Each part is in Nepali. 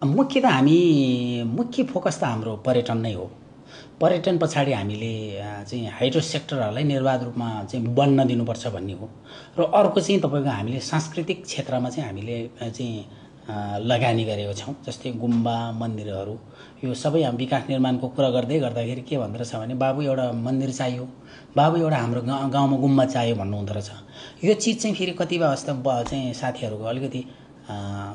मुख्यतः हामी मुख्य फोकस त हाम्रो पर्यटन नै हो। पर्यटन पछाडि हामीले चाहिँ हाइड्रो सेक्टरहरूलाई निर्वाध रूपमा चाहिँ बन्न दिनुपर्छ भन्ने हो। र अर्को चाहिँ तपाईँको हामीले सांस्कृतिक क्षेत्रमा चाहिँ हामीले लगानी गरेको छौँ। जस्तै गुम्बा मन्दिरहरू यो सबै विकास निर्माणको कुरा गर्दाखेरि के भन्दो रहेछ भने बाबु एउटा मन्दिर चाहियो, बाबु एउटा हाम्रो गाउँमा गुम्बा चाहियो भन्नुहुँदो रहेछ। यो चिज चाहिँ फेरि कतिपय अवस्था चाहिँ साथीहरूको अलिकति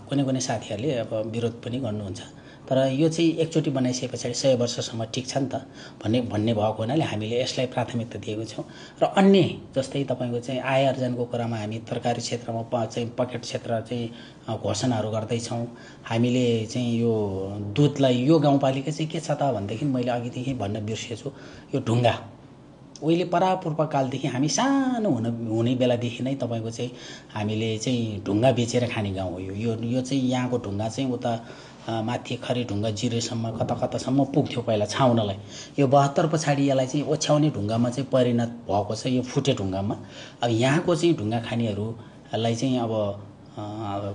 कुनै साथीहरूले अब विरोध पनि गर्नुहुन्छ। तर यो चाहिँ एकचोटि बनाइसके पछाडि 100 वर्षसम्म ठिक छ नि त भन्ने भएको हुनाले हामीले यसलाई प्राथमिकता दिएको छौँ। र अन्य जस्तै तपाईँको चाहिँ आय आर्जनको कुरामा हामी तरकारी क्षेत्रमा चाहिँ पकेट क्षेत्र चाहिँ घोषणाहरू गर्दैछौँ। हामीले चाहिँ यो दुधलाई यो गाउँपालिका चाहिँ के छ त भनेदेखि मैले अघिदेखि भन्न बिर्सेछु, यो ढुङ्गा उहिले परापूर्वकालदेखि हामी सानो हुने बेलादेखि नै तपाईँको चाहिँ हामीले चाहिँ ढुङ्गा बेचेर खाने गाउँ हो। यो चाहिँ यहाँको ढुङ्गा चाहिँ उता माथि खरी ढुङ्गा जिरेसम्म कतासम्म पुग्थ्यो पहिला छाउनलाई। यो 72 पछाडि यसलाई चाहिँ ओछ्याउने ढुङ्गामा चाहिँ परिणत भएको छ, यो फुटे ढुङ्गामा। अब यहाँको चाहिँ ढुङ्गा खानेहरूलाई चाहिँ अब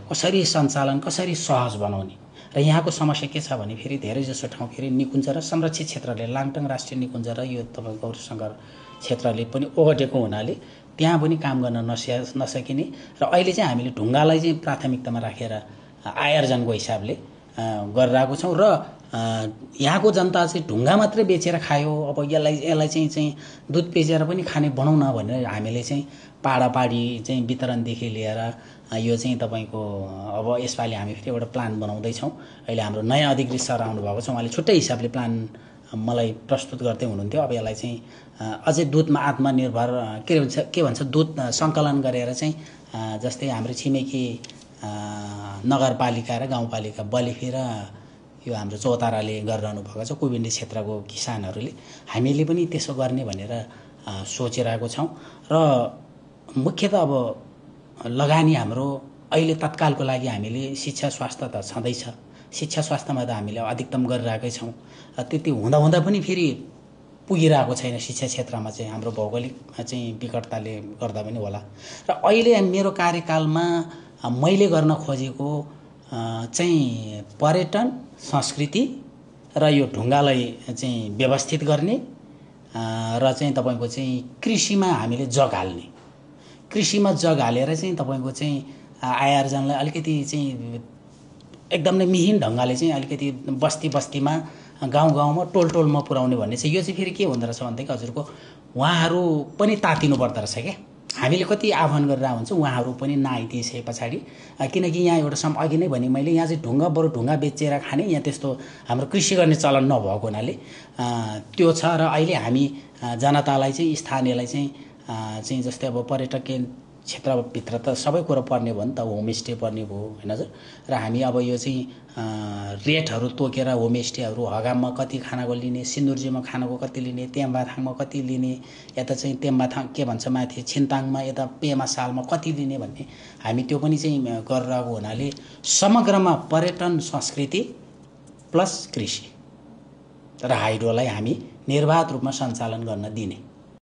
कसरी सञ्चालन कसरी सहज बनाउने। र यहाँको समस्या के छ भने फेरि धेरै जसो ठाउँ फेरि निकुञ्ज र संरक्षित क्षेत्रले लाङटाङ राष्ट्रिय निकुञ्ज र यो तपाईँ गौरशङ्कर क्षेत्रले पनि ओगटेको हुनाले त्यहाँ पनि काम गर्न नसकिने। र अहिले चाहिँ हामीले ढुङ्गालाई चाहिँ प्राथमिकतामा राखेर आयोजनको हिसाबले गरिरहेको छौँ। र यहाँको जनता चाहिँ ढुङ्गा मात्रै बेचेर खायो, अब यसलाई चाहिँ दुध बेचेर पनि खाने बनाउन भनेर हामीले चाहिँ पाडापाडी चाहिँ वितरणदेखि लिएर यो चाहिँ तपाईँको अब यसपालि हामी फेरि एउटा प्लान बनाउँदैछौँ। अहिले हाम्रो नयाँ अधिकृत सर आउनुभएको छ, उहाँले छुट्टै हिसाबले प्लान मलाई प्रस्तुत गर्दै हुनुहुन्थ्यो। अब यसलाई चाहिँ अझै दुधमा आत्मनिर्भर के भन्छ दुध सङ्कलन गरेर चाहिँ जस्तै हाम्रो छिमेकी नगरपालिका र गाउँपालिका बलिफी र यो हाम्रो चौताराले गरिरहनु भएको छ कुबेन्डी क्षेत्रको किसानहरूले, हामीले पनि त्यसो गर्ने भनेर सोचिरहेको छौँ। र मुख्यतः अब लगानी हाम्रो अहिले तत्कालको लागि हामीले शिक्षा स्वास्थ्य त छँदैछ, शिक्षा स्वास्थ्यमा त हामीले अधिकतम गरिरहेकै छौँ। त्यति हुँदा पनि फेरि पुगिरहेको छैन शिक्षा क्षेत्रमा चाहिँ हाम्रो भौगोलिक चाहिँ विकटताले गर्दा पनि होला। र अहिले मेरो कार्यकालमा मैले गर्न खोजेको चाहिँ पर्यटन संस्कृति र यो ढुङ्गालाई चाहिँ व्यवस्थित गर्ने र चाहिँ तपाईँको चाहिँ कृषिमा हामीले जग हाल्ने, कृषिमा जग हालेर चाहिँ तपाईँको चाहिँ आय आर्जनलाई अलिकति चाहिँ एकदम नै मिहिन ढङ्गले चाहिँ अलिकति बस्तीमा गाउँमा टोलमा पुर्याउने भन्ने चाहिँ यो चाहिँ फेरि के हुँदो रहेछ भनेदेखि हजुरको उहाँहरू पनि तातिनु पर्दो रहेछ क्या। हामीले कति आह्वान गरेर हुन्छ उहाँहरू पनि नआइदिए पछाडि, किनकि यहाँ एउटा अघि नै भने मैले यहाँ चाहिँ ढुङ्गा बेचेर खाने, यहाँ त्यस्तो हाम्रो कृषि गर्ने चलन नभएको हुनाले त्यो छ। र अहिले हामी जनतालाई चाहिँ स्थानीयलाई चाहिँ जस्तै अब पर्यटकीय क्षेत्रभित्र त सबै कुरा पर्ने भयो नि त, होमस्टे पर्ने भयो होइन हजुर। र हामी अब यो चाहिँ रेटहरू तोकेर होमस्टेहरू हगाममा कति खानाको लिने, सिन्दुर्जीमा खानाको कति लिने, तेम्बाथाङमा कति लिने, यता चाहिँ तेम्बाथाङ के भन्छ माथि छिन्ताङमा यता पेमा सालमा कति लिने भन्ने हामी त्यो पनि चाहिँ गरिरहेको हुनाले समग्रमा पर्यटन संस्कृति प्लस कृषि र हाइड्रोलाई हामी निर्वाध रूपमा सञ्चालन गर्न दिने।